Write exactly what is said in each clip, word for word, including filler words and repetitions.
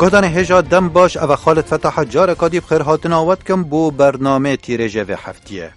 Guhdarên hêja dem baş, ev e Xalid Fetaha, careka dî bi xêr hatina we dikim bo bernameyê tîrêjê vê heftiyê.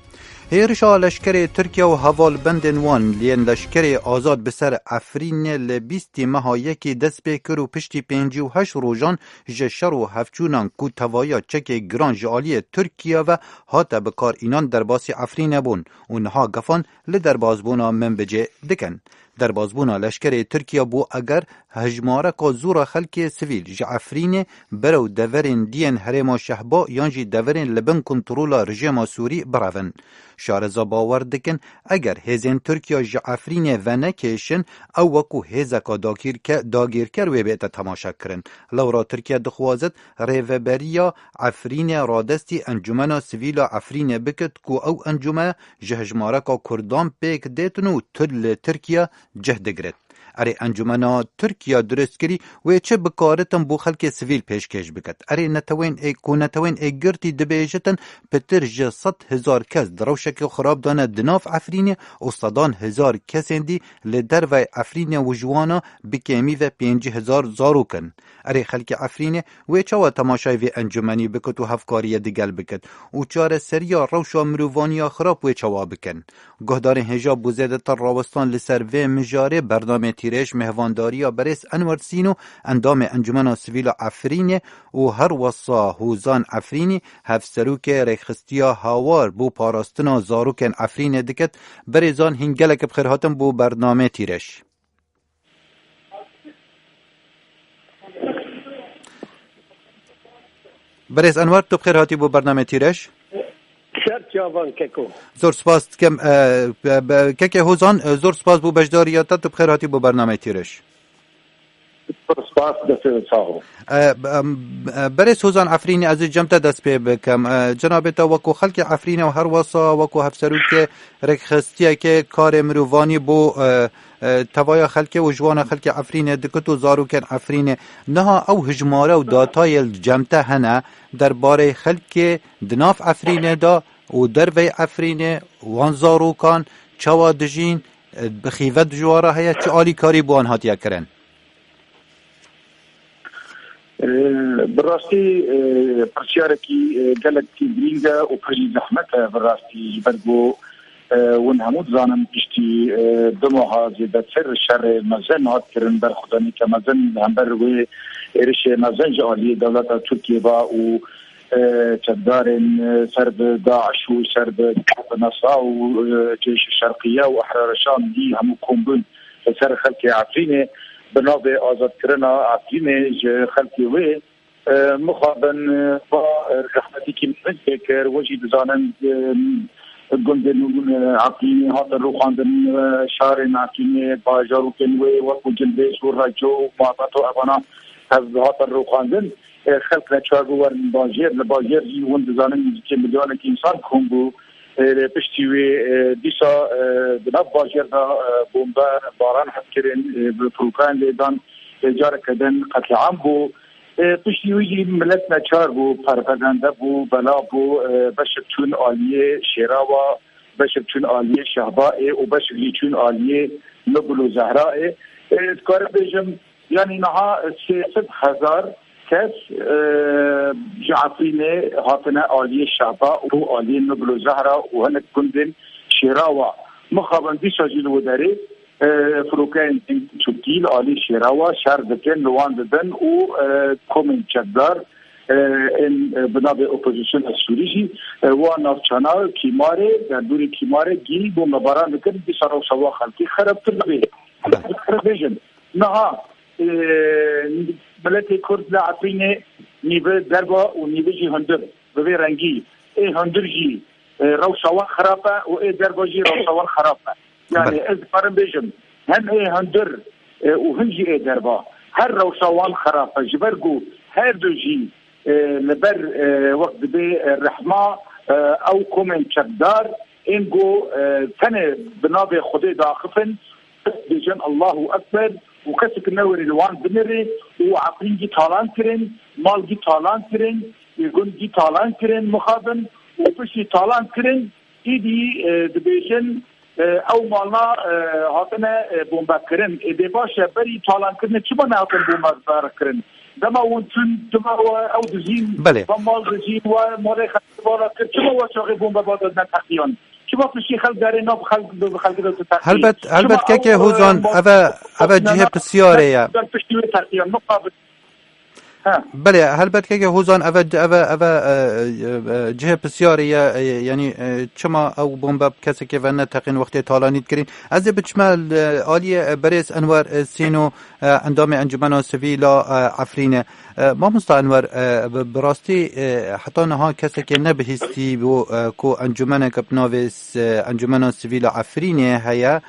Hêrişa leşkerê Tirkiye û hevalbendên wan li yên leşkerê azad bi ser Efrînê li bîstê meha yekê dest pê kir û piştî pêncî û heşt rojan ji şer û hevçûnan ku tevahiya çekê giran ji aliyê Tirkiye ve hate bi kar înan derbasî Efrînê bûn û niha gefan li derbasbûna Minbicê dikin. Derbasbûna leşkerê Tirkiye bû eger hejmareka zûra xelkê sivîl ji Efrînê berew deverên diyên herêma Şehba yan jî deverên li bin kontrola rejîma Sûrî birevin. Şareza bawer dikin, eger hêzên Tirkiye ji Efrînê venekêşin, ew wekû hêzeka dagîrke-, dagîrker wê bête temaşekirin. Lewra Tirkiye dixwazit rêveberiya Efrînê radestî Encûmena Sivîl a Efrînê bikit ku ew encûme ji hejmareka Kurdan pêk dêtin û tu li Tirkiye cih digirit. Erê, encûmena Tirkiye dirust kirî, wê çi bikaritin bo xelkê sivîl pêşkêş bikit? Erê, netewên ê-, ku netewên êkgirtî dibêjitin, pitir ji sed hezar kes di rewşeke xirab de ne di nav Efrînê û sedan hezar kesên dî li dervey Efrînê û ji wana bi kêmî ve pêncî hezar zarok in. Erê, xelkê Efrînê wê çawa temaşayê vê encûmenî bikit û hevkariyê digel bikit û çareseriya rewşa mirovaniya xirab wê çawa bikin? Guhdarên hêja bo zêdetir rawestan li ser vê mijarê bernameyê Tîrêj mêhvandariya berêz Enwer Sîno, endamê Encûmena Sivîl a Efrînê û her wesa Hozan Efrînî, hevserokê Rêkxistiya Hawar bo parastina zarokên Efrînê dikit. Berêzan, hîn gelek bi xêr hatin bo bernameyê Tîrêj. Berêz Enwer, tu bi xêr hatî bo bernameyê Tîrêj. Ser çavan keko. Zor spas dikim. E, be-, be-, kekê Hozan, e, zor spas bo beşdariya te, tu bi xêr hatî bo bernameyê Tîrêj. Zor spas, destê we sax bo. E, be-, em, e, Berêz Hozan Efrînî, ez ê cem te dest pê bikim. E, cenabê te wekû xelkê Efrînê û her wesa wekû hevserokê rêkxistiyekê karê mirovanî bo, e, e, tevaya xelkê û ji wana xelkê Efrînê dikit û zarokên Efrînê. Niha ew hijmare û datayê li cem te hene derbarê xelkê di nav Efrînê de û dervey Efrînê, wan zarokan çawa dijîn, e, bi xîvet ji wan re heye, çi alîkarî bi wan hatiye kirin? Ee, Bi rastî, e, pirsiyarekî, e, gelek girîng e û pir jî zehmet e bi rastî, ji ber ku, e, hûn hemû dizanin piştî, e, du meha zêdetir şerê mezin hat kirin, berxwedanîke mezin li hember wê êrişê mezin ji aliyê dewleta Tirkiyê ve û, e, çekdarên, e, ser bi DAIŞ û ser bi, bi Nesra û, e, Ceyşê Şerqiye û Ehrara Şam dî hemû kom bûn li ser xelkê Efrînê. Bi navê azadkirina Efrînê ji xelkê wê, e, mixabin, e, va, e, zehmetîkî mezin çêkir. We jî dizanin, e, gundên, e, Efrînê hatin rûxandin, e, şarên Efrînê, bajarokên wê wekû Cinbêj û Reco û Mabet û evana ev hatin rûxandin. E, xelk neçar bû werin bajêr. Li bajêr jî hûn dizanin nêzîkî milyonek însan kom bû. E, lê piştî wê, e, dîsa, e, di nav bajêr de, e, bombe baran hat kirin, e, bi firokeyên lê dan, e, careke din qetliam bû. E, piştî wî jî milet neçar bû, perpedende bû, bela bû, e, beşek çûn aliyê Şêrawa, beşek çûn aliyê Şehbayê û beşek jî çûn aliyê Nobilo Zehrayê. E, dikarim bêjim, yanî niha sê sed hezar kes, e, ji Efrînê hatine aliyê Şehba û aliyê Nobilo Zehra û hinek gundên Şêrawa. Mixabin dîsa jî li wê derê, e, firokeyên Tirkî li alî Şêrawa şer dikin, li wan didin û, e, komên çekdar, e, ên, e, bi navê opozisyona Sûrî jî, e, wan navçana Kîmarê, derdorê Kîmarê gî bombebaran dikin, dîsa rewşa wan xelkî xerabtir dibê. Belê. Bêjin, niha, e, miletê Kurd li Efrînê nîve derba û nîve jî hundir, bi vê rengî. Ê hundir jî, e, rewşa wan xerab e û ê derba jî rewşa wan xerab e. Yani Belê. Ez dikarim bêjim, hem ê hundir, e, û hin jî ê derba, her rewşa wan xerab e. Ji ber ku her du jî, e, li ber, e, wek dibê, e, rehma, e, ew komên çekdar, ên ku, e, tenê bi navê Xwedê daxifin, dibêjin Allahu Ekber û kesek newêrî li wan binirê û Efrîn jî talan kirin, mal jî talan kirin, e, gund jî talan kirin, mixabin û piştî talan kirin, Îdî, e, dibêjin, e, ew malna, e, hatine, e, bombekirin. Ê bê baş e, berî talankirinê çima nehatin bombekirin? Dema hûn çûn, dima we ew dijîn, Belê. Van mal dijîn, we malê xelkê vala kir. Çima we çaxê bombe bada neteqiyan? Çima piştî xelk derê nav xelk bi xelkê de teqî? Helbet, Çima helbet keke ew, e, Hozan, mal eve, eve cihê pisyarê ye. Ber piştî wê teqiyan, muqabil. Ha. Belê, helbet keke Hozan, eve, eve, eve, e, e, e, cihê pisyarê ye, e, yanî, e, çima ew bombe bi kesekê ve neteqîn wextê talanî dikirin? Ez ê biçime li aliyê, e, berêz Enwer, e, Sîno, e, endamê Encumena Sivîl a, e, Efrînê. E, Mamosta Enwer, e, bi, bi rastî, e, heta niha kesekê nebihîstî bû, e, ku encûmeneke bi navê s-, Encûmena Sivîl a Efrînê heye.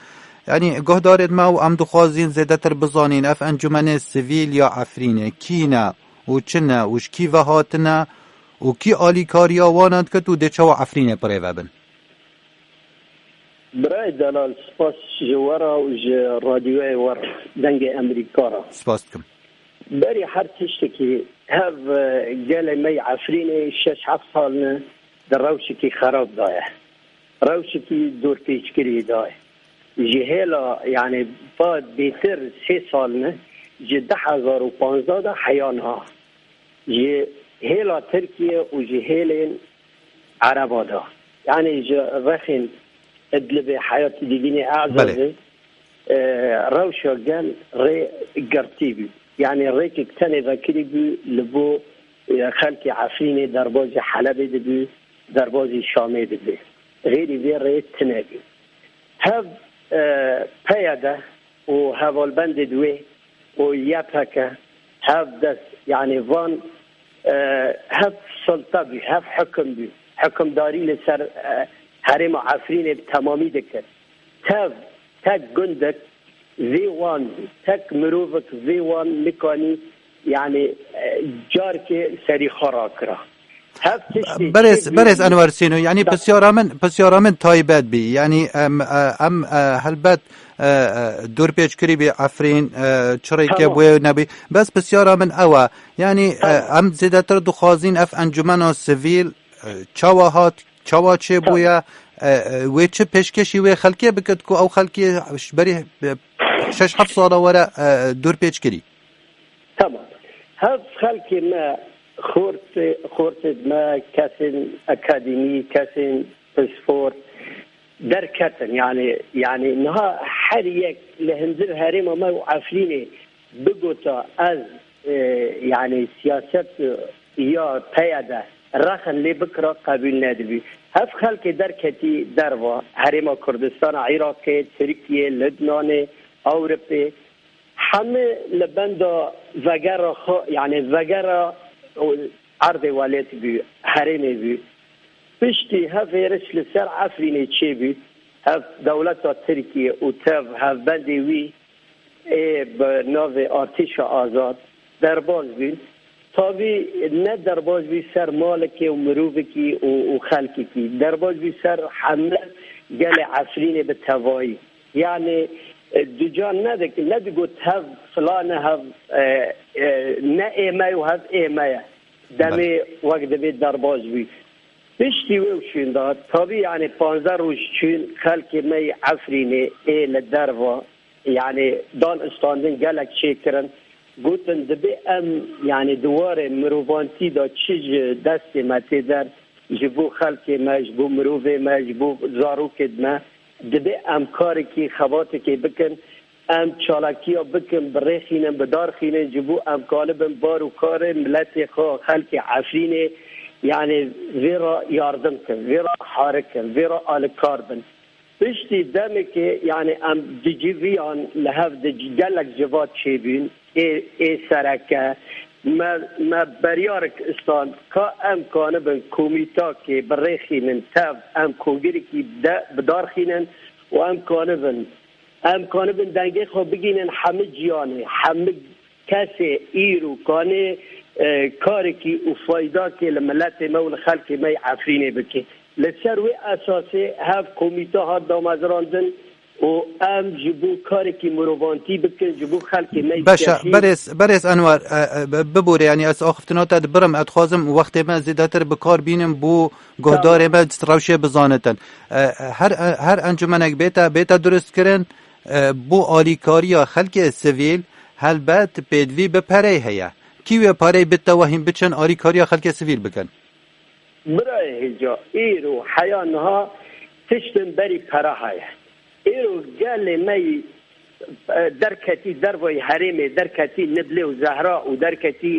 Yanî guhdarên me û em dixwazîn zêdetir bizanîn ev encûmenê sivîl ya Efrînê kî ne û çi ne û ji kî ve hatine û kî alîkariya wan dikit û dê çawa Efrînê bi rê ve bin. Birayê delal, spas ji we re û ji radyoyê we re, Dengê Emerîka re. Spas dikim. Berî her tiştekî hev, e, gelê me yê Efrînê şeş heft sal ne di rewşekî xerab de ye. Rewşekî dorpêçkirî de ye. Ji hêla, yanî, pa bêtir sê sal ne, ji du hezar û panzdeh de heya niha. Ji hêla Tirkiye û ji hêlên Ereba de. Yanî ji rexên Idlibê, Heyatî Dîvînê, Belê. Ezazê, e, rewşa gel rê girtî bû. Yanî rêkek tenê vekirî bû li bo, e, xelkê Efrînê, derbazî Helebê dibû, derbazî Şamê dibû. Xêrî vê rê tune bû. Hev, e, P Y D û hevalbendê di wê û Y P G hev dest, yanî van, e, hev sulta bû, hev hukum bû. Hukimdarî li ser, e, herêma Efrînê bi temamî dikir. Tev, tek gundek vê wan bû, tek mirovek vê wan nikanî, yanî, e, carkê serî xwe rakira. Hev tiştê Berêz, çêbû. Berêz Enwer Sîno, yanî Tamam. pisyara min, pisyara min taybet bî. Yanî em, e, em, e, helbet, e, e, dorpêçkirî bî Efrîn, e, çirêke Tamam. bûye nebî. Bes pisyara min ew e. Yanî, e, Tamam. em zêdetir dixwazîn ev encûmena sivîl, e, çawa hat, çawa çêbûye, Tamam. e, e, wê çi pêşkêşî wê xelkê bikit ku ew xelkê ji berî, e, şeş heft sala were, e, dorpêçkirî? Tamam. Hev xelkê me, xortê, xortê me, kesên akademî, kesên pispor derketin. Yanî, yanî niha her yek li hundir herêma me û Efrînê bigota ez, e, yanî siyaset, e, ya P Y D rexin lê bikira, qebûl nedibî. Hev xelkê derketî derva herêma Kurdistana Iraqê, Tirkiyê, Libnanê, Ewropê, hemî li benda vegera xwe, yanî vegera erdê welêt bû, herêmê bû. Piştî hev hêriş li ser Efrînê çêbû, hev dewleta Tirkiye û tev hevbendê wî ê bi navê Artêşa Azad derbaz bûn. Tabî ne derbaz bû ser malekê û mirovekî û, û xelkekî. Derbaz bû ser hemî gelê Efrînê bi tevayî. Yanî, e, ducan nedik-, nedigot hev filan e, hev, e, e, ne ê me û hev ê me ye. Demê Belê. wek divê derbaz bû. Piştî wê û şûnda, tabî, yanî, panzdeh roj çûn, xelkê me yê Efrînê ê li derva, yanî, dan istandin gelek çêkirin. Gotin, dibê em, yanî, di warê mirovantî de çi ji destê me tê der, ji bo xelkê me, ji bo mirovê me, ji bo zarokê me, dibê em karekî, xebatekê bikin, em çalakiya bikin, birêxînin, bidarxînin, ji bo em kanibin bar û karê miletê xwe, xelkê Efrînê, yanî vê re yardim kin, vê re harik kin, vê re alikar bin. Piştî demekê, yanî em di civiyan li hev di c-, gelek civat çêbûn, ê, ê sereke, me, me beryarek stand, ka em kanibin komîtakê birêxînin tev, em kongirekî de bidarxînin û em kanibin, em kanibin dengê xwe bigînin hemî ciyanê, hemî kesê îro kanê, e, karekî û faydakê li miletê me û li xelkê me yê Efrînê bike. Li ser wê esasê hev komîte hat damezrandin û em ji bo karekî mirovantî bikin, ji bo xelkê me yê Beşe, kevî. Berêz, berêz Enwer, e, e, bi-, bibûre, yanî ez axiftina te dibirim, ez dixwazim wextê me zêdetir bi kar bînim bo guhdarê Tamam. me rewşê bizanitin. E, her, her encûmenek bête, bête durustkirin, e, bo alîkariya xelkê sivîl, helbet pêdivî bi perey heye. kî wê pareyê bidite we hîn biçin alîkariya xelkê sivîl bikin? Birayê hêja, îro heya niha tiştin berî pere heye. Îro gelê me yî, e, derketî dervayî herêmê, derketî Niblê û Zehra û derketî,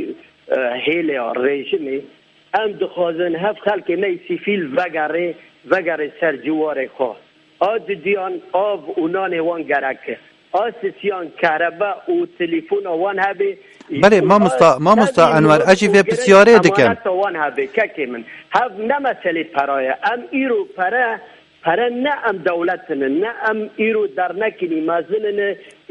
e, hêleya rejimê. Em dixwazin hev xelkê me yî sîfîl vegerê, vegerê ser ciwarê xwe. A didiyan av û nanê wan gerek e. A sisiyan kehrebe û telefona wan hebe. Belê, û a mamosta, mamosta tevî Enwer, muhim ez jî û vê girêng pisyarê dikim. Emaneta wan hebe, kekê min. Hev ne meselê pera ye. Em îro pere, pere ne em dewletin in, ne em îro dernekî mezin in,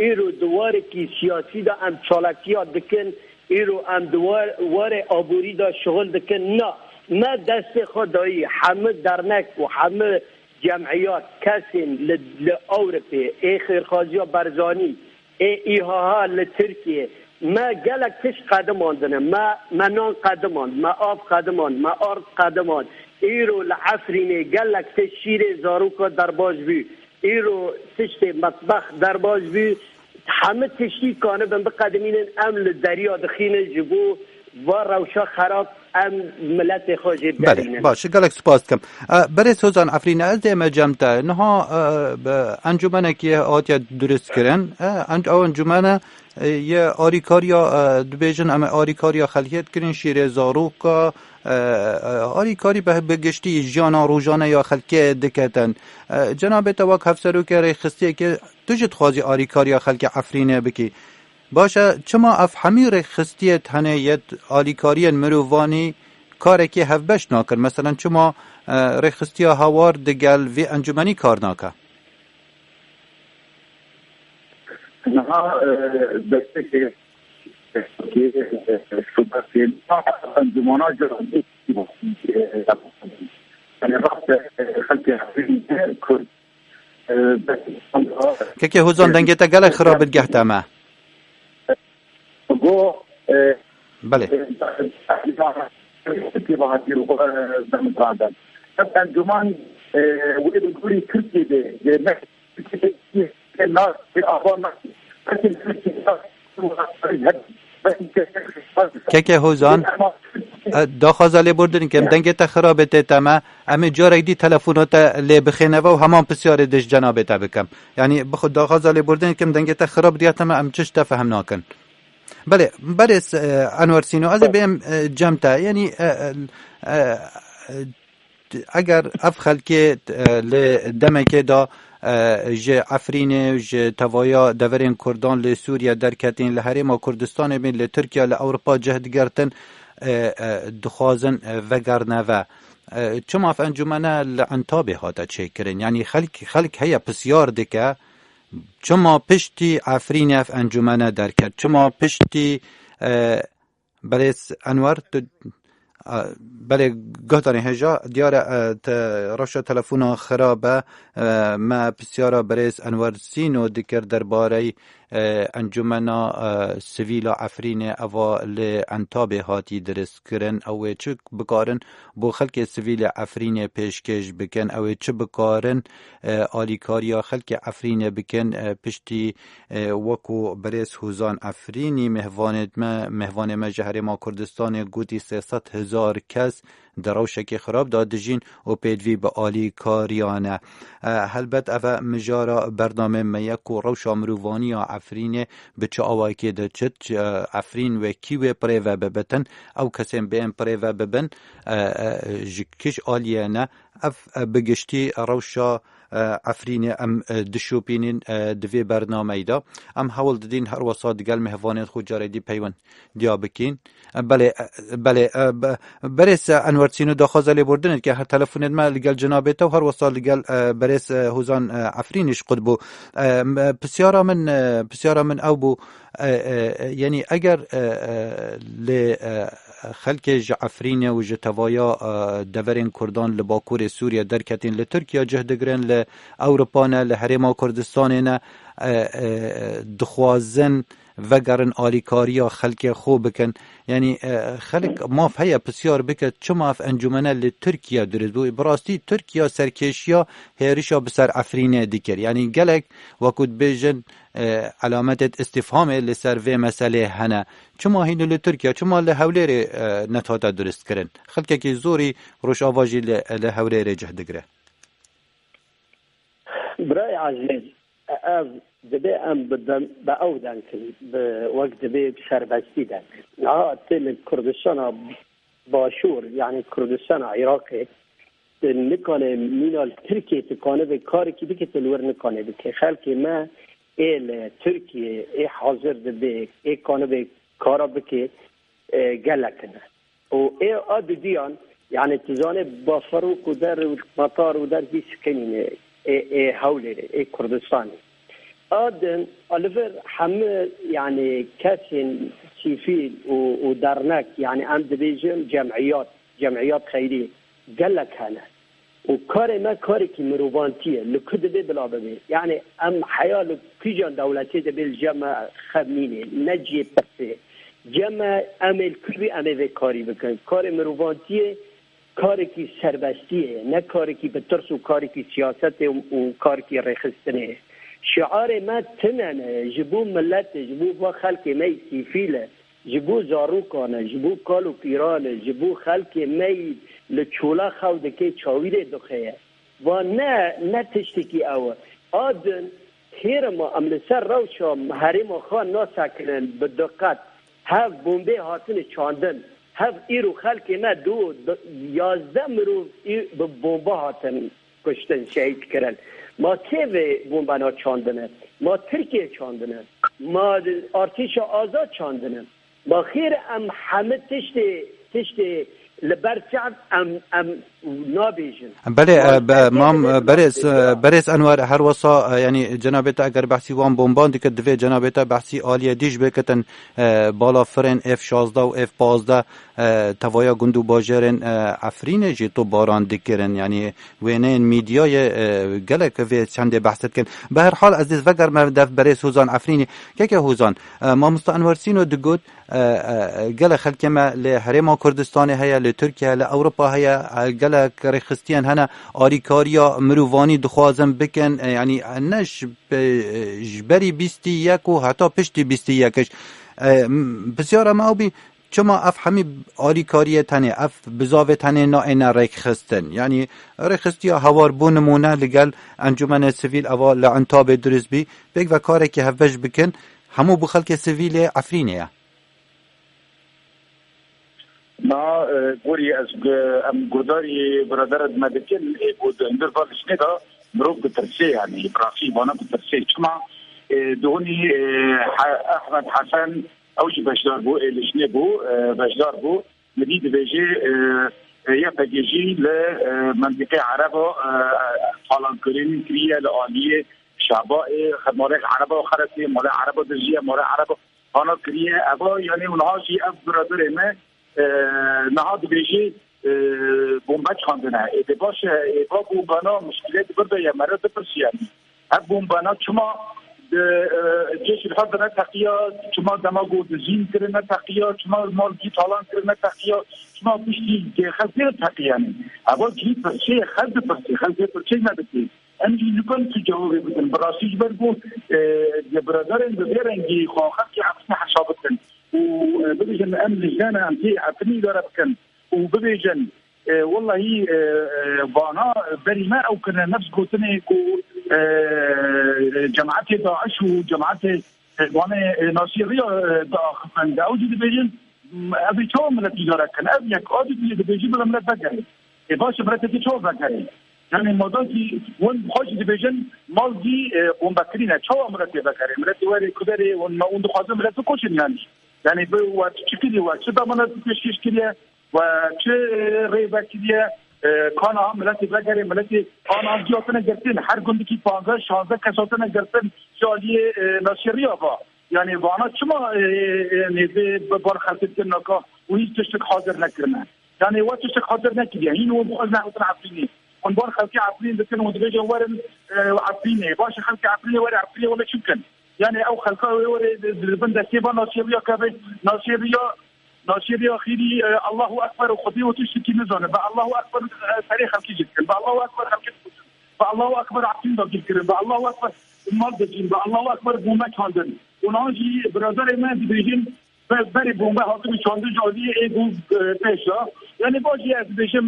îro di warekî siyasî de em çalakiya dikin, îro em di war-, warê aborî de şixul dikin. Na, me destê xwe dayî, hemû dernek û hemû cemiyat, kesên li, li Ewropê, ê xêrxaziya Barzanî, ê İHA li Tirkiyê, me gelek tişt qedimandine. Me, me nan qedimand, me av qedimand, me ard qedimand. Îro li Efrînê gelek tişt şîrê zaroka derbas bû. Îro tiştê metbex derbas bû. Hemû tiştî kanibin biqedimînin, em li deriya dixînin ji bo va rewşa xerab em miletê xwe jê Belê, biderînin. Baş, gelek spas dikim. E, Berêz Hozan Efrîne, ez dê me cem te. Niha, e, be, encûmenekî hatiye durist kirin. E, enc-, ew encûmene, e, ye alîkariya, e, dibêjin em ê alîkariya xelkê dikirin, şîrê zaroka, e, e, alîkarî bi, bi giştî jiyana rojane ya xelkê diketin. E, cenabê te wek hevserokê rêxistiyekê tu jî dixwazî alîkariya xelkê Efrînê bikî. Baş e, çima ev hemî rêxistiyê tenê yet alîkariyên mirovanî karekî hevbeş nakin? Meselen, çima, e, rêxistiya Hawar digel vê encûmenî kar nake? Niha, e, destekê, e, şubetê, encûmana civakî, e, yani, rast, e, xelkê Efrînê, Kurd, Kekê Hozan, dengê te gelek xirab e, geh te me. Go, e, Belê. E, ev encûman, e, wê li gorî Tirkiyê de, de ne, Tirkiyê de, de nas, de ava nas, Keke Hozan, e, daxwaza lêbordin kim, Ya. Dengê te xirabe tê te me. Em ê carek dî telefona te lê bixêneve û heman pisyarê dij cenabê te bikim. Yani, bixwe daxwaza lêbordin kim, dengê te xirab diya te me, em çi ji te fehm nakin. Belê, berêz, e, Enwer Sîno, ez ê bêm, e, cem te. Yani, e, e, e, Eger ev xelkê, e, li demekê de, e, ji Efrînê, ji tevaya deverên Kurdan li Sûriye derketin, li Herêma Kurdistanê bin, li Tirkiye, li Ewropa cih digertin, e, e, dixwazin, e, vegerine ve. E, çima ev encûmene li Entabê hate çêkirin? Yanî xelk, xelk heye pisyar dike, çima piştî Efrînê ev encûmene derket? Çima piştî, e, Berêz Enwer, tu, a, belê, guhdarên hêja, diyar e, e, te, rewşa telefona xirab e, e, me pisyara berêz Enwer Sîno dikir derbarey, e, encûmena, e, sivîla Efrînê, eva li Entabê hatî diristkirin. Ew ê çi bikarin bo xelkê sivîlê Efrînê pêşkêş bikin? Ew ê çi bikarin, e, alîkariya xelkê Efrînê bikin, e, piştî E, wekû berêz Hûzan Efrînî, mêvanê me, mêvanê me ji Herêma Kurdistanê gotî, sê sed hezar kes di rewşekê xirab de dijîn û pêdivî bi alîkariyan e. E, helbet ev e mijara bernamê me ye ku rewşa mirovaniya Efrînê bi çi awayekê diçit, e, Efrîn wekî wê pirê ve bibitin, ew kesên bên pirê ve bibin, e, e, ji kîj aliyê ne, ev, e, bi giştî rewşa e, Efrînê em, e, dişopînin, e, di vê bernameyê de. Em hewl didîn her wesa digel mêvanên xwe carê dî peywendiya bikîn. E, belê, e, belê, e, be-, berêz, e, Enwer Sîno daxwaza lêbordinê dike, her telefonên me li gel cenabê te û her wesa li gel, e, berêz, e, Hozan, e, Efrînî ji qut bû. E, m-, e, pisyara min, e, pisyara min ew bû, e, e, e, yanî eger, e, e, lê, e, xelkê ji Efrînê û ji tevaya, e, deverên Kurdan li Bakurê Sûriye derketin, li Tirkiye cih digirin, li Ewropa ne, li Herêma Kurdistanê ne, e, e, dixwazin vegerin alîkariya xelkê xwe bikin. Yanî, e, xelk maf heye pisyar bike, çima ev encûmene li Tirkiye dirust bû? Bi rastî Tirkiye serkêşiya hêrişa bi ser Efrînê dikir. Yanî gelek, wekû dibêjin, e, elametê îstîfhamê li ser vê meselê hene. Çima hîn li Tirkiye, çima li Hewlêrê, e, nethate dirustkirin? Xelkekî zorî Rojava jî li, li Hewlêrê cih digire. Birayê ezîz, ev dibe em bi dem-, bi ew denkin, bi, wek dibe bi serbestî denkin. Niha tu li Kurdistana Başûr, yanî Kurdistana Iraqê, tu nikane mîna li Tirkiyê tu kanibe karekî bike, tu li wir nikane bike. Xelkê me ê li Tirkiyê ê hazir dibe, ê kanibe kara bike, e, gelek in. Û ê a didiyan, yanî tu zanê baferok û der û matar û der hî sikinîne ê, ê Hewlêrê, ê Kurdistanê. A din, a li vir hemû, yanî kesên sîvîl û, û dernek, yanî em dibêjin cemiyat, cemiyat xeyrî gelek hene. Û karê me karekî mirovantî ye. Li ku divê bila bibê? Yanî em heya li kîjan dewletê divê li cem me xev nînê, ne cihê pirsê. Cem me em ê li ku bî em ê vê karî bikin. Karê mirovantiyê karekî serbestiyê ye, ne karekî bi tirs û karekî siyasetê û, û karekî rêxistinê ye. Şiarê me tune ne, ji bo miletê, ji bo va xelkê me yî sîfîl e, ji bo zarokan e, ji bo kal û pîran e, ji bo xelkê me yî li çola xew dike, çawîrê dixeye. Va ne, ne tiştekî ew e. A din, hêrê ma em li ser rewşa herêma xwe nasekinin bi diqet. Hev bombê hatine çandin. Hev îro xelkê me du, du, yazdeh mirov î-, bi bomba hatin kuştin, şehîd kirin. Ma kê vê bombana çandine? Ma Tirkiye çandine? Ma artêşa azad çandine? Ma xêr em heme tiştê, tiştê li ber çav em, em nabêjin. Belê, Ma e, be-, ser kê mam, divê e, bila berêz, bibê? E, berêz Enwer, her wesa, e, yanî cenabê te eger behsî wan bomban dike, divê cenabê te behsî aliyê dî jî bikitin, e, balafirên F şazdeh û F pazdeh, e, tevaya gund û bajêrên, e, Efrînê jî topbaran dikirin. Yanî wêneyên mîdyayê, e, gelek vê çendê behs dikin. Bi her hal ez dê vegerime dev berêz Hozan Efrînî. Keke Hozan, e, mamosta Enwer Sîno digot, e, e, gelek xelkê me li Herêma Kurdistanê heye, li Tirkiye, li Ewropa heye, e, gelek rêxistiyan hene, alîkariya mirovanî dixwazin bikin, e, yanî, e, ne ji, e, ji berî bîstî yek û heta piştî bîstî yek iş. E, m-, pisyara me ew bî, çima ev hemî alîkariyê tenê, ev bizavê tenê naêne rêkxistin? Yanî rêxistiya hawar bû nimûne li gel encûmenê sivîl eva li Entabê dirust bî, pêk ve karekî hevbeş bikin, hemû bo xelkê sivîlê Efrînê ye. Na, e, gorî ez, e, em guhdarî biradera me dikin, ê ku di hundir va lişnê de mirov ditirsê, yanî bi rastî vana ditirsê. Çima, e, dihunî, e, He-, Ehmed Hesen, ew jî beşdar bû, ê lişnê bû, e, beşdar bû. Min dî dibêje, e, e, Y P G jî li, e, mentiqê Ereba, e, talankirin kiriye li aliyê Şabayê, xe-, malê Ereba Xeretê, malê Ereba Dirjiyê, malê Ereba hana kiriye. Eva, yanî, û niha jî ev biraderê me, e, niha dibêje, e, bombe çandine. Ê, dê baş e, ê, va bombana muşkilê di vir de ye, mere dipirsiye. Ev bombana çima di, e, cêşî xwe de neteqiya, çima dema ku dizîn kirine teqiya, çima mal gî talan kirine teqiya, çima piştî xelkê teqiyanî? Eva gî pirsê xelk dipirsê, xelkê pirsê nedikê. Em jî nikan tu cewabê bidin. Bi rastî ji ber ku, e, biraderên bi vê rengî xwe xelkê Efrînê hesab bikin û, e, bibêjin em lijne ne, em tê Efrînê îdare bikin û bibêjin, e, wellahî, e, e, vana berî me ew kirine nefs gotinê ku, e, cemaetê DAIŞ û cemaetê, e, wanê, e, Nasîriya, e, diaxifin. De ew jî dibêjin, m, ev ê çawa milet îdare bikin? Ev yek a dî dibêjin bila milet vegerê. Ê baş e, miletê te çawa vegerê? Yanî madakî hûn xwe jî dibêjin, mal jî, e, bombe kirîne. Çawa miletê vegerê? Miletê werê kuderê, hûn, hûn dixwazin milet bikoşin yanî. Yanî bi we çi kiriye, we çi damanet pêşkêş kiriye, we çi rê vekiriye, e, kana ha miletê vegerê, miletê ana giya tine girtin, her gundikî panzdeh şazdeh kes hatine girtin, ji aliyê, e, Nasîriya va. Yanî vana çima, e, e, nêzê bi bar xelkê dikin naka û hîç tiştek hazir nekirine? Yanî we tiştek hazir nekiriye. Hîn hûn bixwazin hatin Efrînê. Hûn bar xelkê Efrînê dikin û dibêjin werin, e, Efrînê. Baş e xelkê Efrînê were Efrînê were çi bikin? Yani ew xelka wê were di, di bin destê va nasiyeriya keve, nasiyeriya, nasiyeriya xîrî, e, Allahu Ekber û Xwedê û tiştekî nizane. Bi Allahu Ekber, e, serê xelkî jî dikin. Bi Allahu Ekber xelkê dikujin. Bi Allahu Ekber Efrîn dagîr kirin. Bi Allahu Ekber mal dicîn. Bi Allahu Ekber bombe çandin. Û niha jî biraderê me dibêjin, be-, berê bombe hatibû çandin ji aliyê ê bû, e, pêş de. Yani va jî ez dibêjim,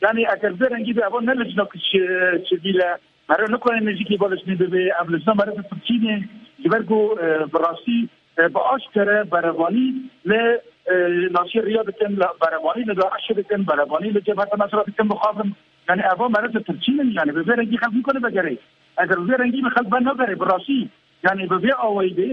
yani eger vê rengî be, eva ne lijna ki çi, çi bîle. Meriv nikare nêzîkî va lijnê bibê. Ev lijna meriv ditirçînê. Ji ber ku, e, bi rastî, e, bi aşkere berevanî li, e, nasiyê riya dikin, li berevanî li DAIŞê dikin, berevanî li Cebheta Nusra dikin, bixwazin. Yani eva meriv ditirçînin. Yani bi vê rengî xelk nikare vegerê. Eger bi vê rengî bi xelk venegere, bi rastî, yani bi vê awayî bê,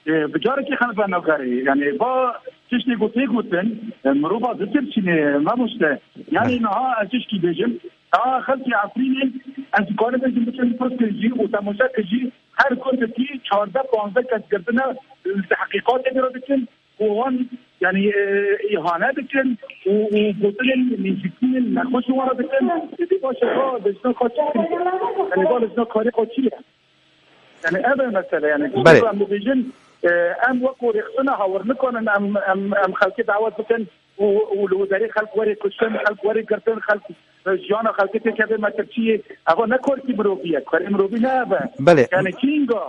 e, bi carekê xelk venegere. Yani va tiştê ku tê gotin, e, mirova ditirçîne, mamoste. Yani niha ez tişkî bêjim, Aa, xelkê Efrînê, ez dikarim bêjim, biçin pirs kin jî û temaşe kin jî, her gundekî çardeh panzdeh kes girtine, li teqîqatê bira dikin û wan, yani, e, îhane dikin û, û gotinên nêzîkiyên nexweş wan re dikin. Êdî baş e, va lijna xwe çi kirî? Yani, va lijna karê xwe çi ye? Yani, ev e mesele, yani. Belê. Em dibêjin, e, em wekû rêxistina hawir nikarin, em, em, em xelkê dawet bikin û, û li derê xelk were kuştin, xelk were girtin, xelk, e, jiyana xelkê têkeve metirçiyê. Eva ne korkî mirovî ye, korê mirovî ne ev e. Belê. Yani, kînga,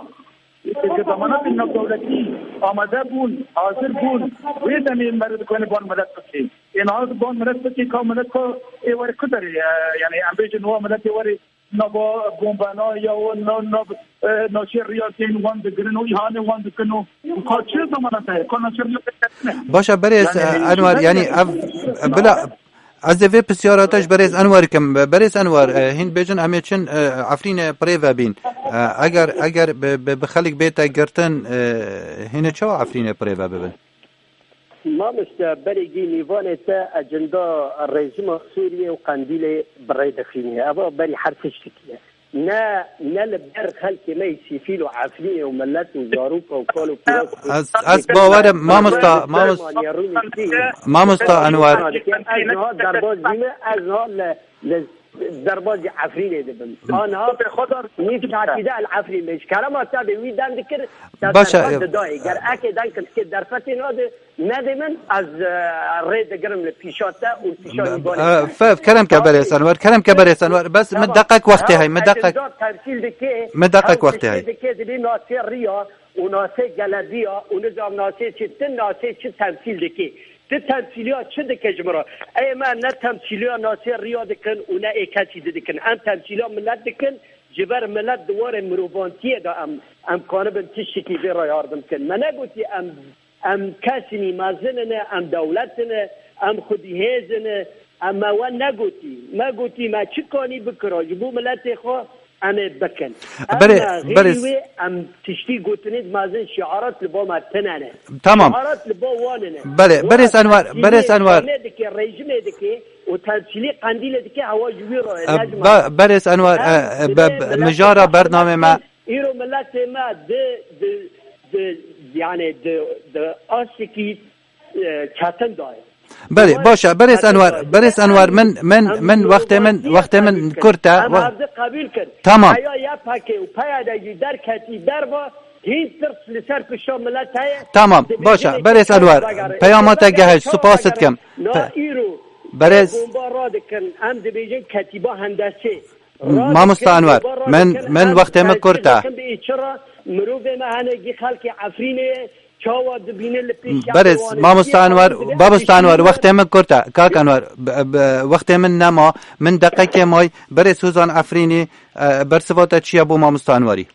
e, ki demanatên navdewletî amade bûn, hazir bûn, wê demê meriv dikare ban milet bikê. Ê niha ban milet bikê, ka milet ka ê were ku derê, e, yani, em bêjin, wa miletê were nava bombana ya û na-, nav, e, naşê riya tên wan digirin û îhane wan dikin û, û ka çi zamana te, ka naşê riya te ketine. Başa berêz, Yani, e, Enwer, yani ev, e, bila, ez ê vê pisyara te ji berêz Enwer kim. Berêz Enwer, e, hîn bêjin em ê çin, e, Efrînê bi rê ve bîn. E, eger, eger bi, bi, bi xelk bête girtin, e, hînê çawa Efrînê bi rê ve bibin? Mamoste, berê gî nîvanê te ecenda rejîma Sûriyê û Qendîlê bi rê dixînî. Eva berî her tiştekî ye. Ne, ne li ber xelkê me yê sîfîl û Efrînê û milet û zaroka û kal û pîroz û Ez, ez bawer im, mamosta, mamos-, Rûnê tê. Mamosta Enwer. Ez niha derbaz bîme, ez niha li, li derbazî Efrînê dibim. Anha nîv saetî de el Efrîn be. Ji kerema te be wî dem dikir, te Başa, derfet e, didayê. Ger ekê deng kirtikê derfetê nade, nedê min, ez, e, rê digirim li pîşa te û li pîşa Be-, nîvanê e, te. Fe-, kerem ke Tamam. Berêz Enwer, kerem ke Berêz Enwer. Bes min Tamam. deqek wextê Ew hey, min deqek, ecenda temsîl dike, min deqek ew wextê tiştê hey. dike, dibê nasê riya û nasê gelediya û nizam nasê çi, ti nasê çi temsîl dike. Ti temsîliya çi dike ji min re? Ey me ne temsîliya nasê riya dikin û ne ê kesî di dikin. Em temsîliya milet dikin, ji ber milet di warê mirovantiyê de em, em kanibin tiştekî vê re yardim kin. Me negotî em, em kesî nî mezin ine, em dewlet ine, em xwedî hêz ine, em me we negotî. Me gotî me çi kanî bikira ji bo miletê xwe, em ê bikin. Em Berê, me xêrî berê wê, em tiştî gotinê di mezin şiarat li ba me tine ne. Tamam. Şiarat li ba wan ne. Belê, Wa berêz Enwer, temsîlê berêz Enwer. Qendîlê dike, rejîmê dike û temsîlê Qendîlê dike, hewa ji wî re ye, Em, ne ji me be-, re. Berêz Enwer, Em e, e, be-, divê be-, miletê mijara me bernamê me. Îro miletê me di, di, di, yani di, di astikî, e, çetin dayê. Belê, baş e, berêz Enwer, berêz Enwer, min, min, min wextê min, wextê min kurt e. Em Wa-, hevdi qebûl kir. Tamam. Heya Y P G û P Y D jî derketî derva, hîn tirs li ser pişta milet heye. Tamam, baş e, berêz Enwer, peyama te gehişt, spas dikim. Na Pe-, îro berêz bomba radikin, em dibêjin ketîba hendesê. Mamosta Enwer, min, min wextê min kurt e. Çira mirovê me hene gî xelkê Efrînê çawa dibîne li pêş Berêz, mamosta Enwer, mamosta Enwer, wextê min kurt e. Kak Enwer, b-, b-, wextê min nema, min deqekê may, berêz Hozan Efrînî, e, bersiva te çi ye bo mamosta Enwerî?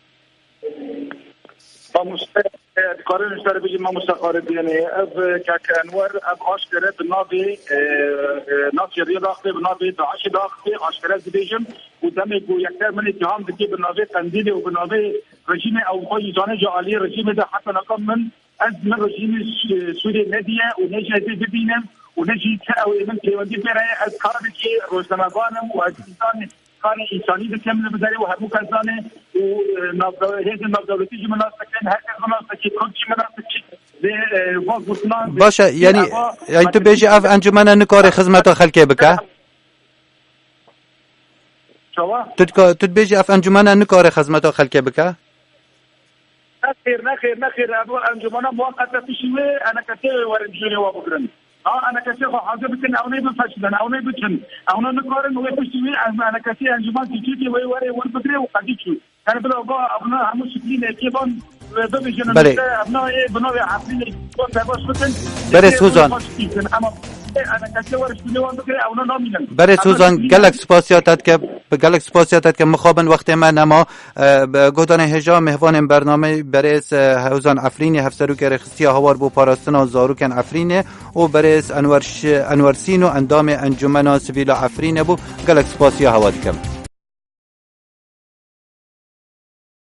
Mamoste, e, dikarin ji te re bêjim, mamoste Xalid, yani ev, e, kak Enwer, ev aşkere bi navê, e, e, nasiyeriya daxtê, bi navê DAIŞê daxtê, aşkere ez dibêjim, û demê ku yekser min îttiham dike bi navê Qendîlê û bi navê rejîmê ew xwe jî zane ji aliyê rejîmê de heta niha min, ez min rejîmê Sû-, Sûriyê nediye û ne jî ez ê bibînim û ne jî ti ew ê min pêwendî pê re ye. Ez karekî rojnamevan im û ez însan, karê însanî dikim li vê derê û hemû kes zane û, e, navdew-, hêzên navdewletî jî min nas dikin, her kes min nas dike, Kurd jî min nas dike. Lê, e, va gotinan Baş e, yani, ava yani tu bêjî ev encumene nikare xizmeta xelkê bike? Çawa? Tu dika-, tu dibêjî ev encumene nikare xizmeta xelkê bike? Nexêr, nexêr, nexêr. Ev encûmena muweqete piştî wê enekesê werin cûrê we bigirin. Ha, enekesê xwe hazir bikin, ew nê bifeşilin, ew nê biçin. Ew nê nikarin wê piştî wê em enekesê encûmen Tirkiyê wê werê wer bigirê û qedî çû. Yani bila ba evna hemû şiklî nêkê ban bibêjin. Belê. Işte, evna ê bina wê Efrînê ban debaş bikin. Berê Ê Sozan. Xweş bikin. Ama ê enekesê wer şiklî wan bigirê, ewna namînin. Berê Sozan, gelek spasiya te dike, gelek spasiya te dike. Mixabin wextê me nema. E, bi guhdarên hêja mêvanên bernameyê berêz, e, Hewzan Efrînê, hevserokê rêxistiya Hawar bo parastina zarokên Efrînê û berêz Enwer Ş-, Enwer Sîno, endamê Encûmena Sivîl a Efrînê bû. Gelek spasiya hewa dikim.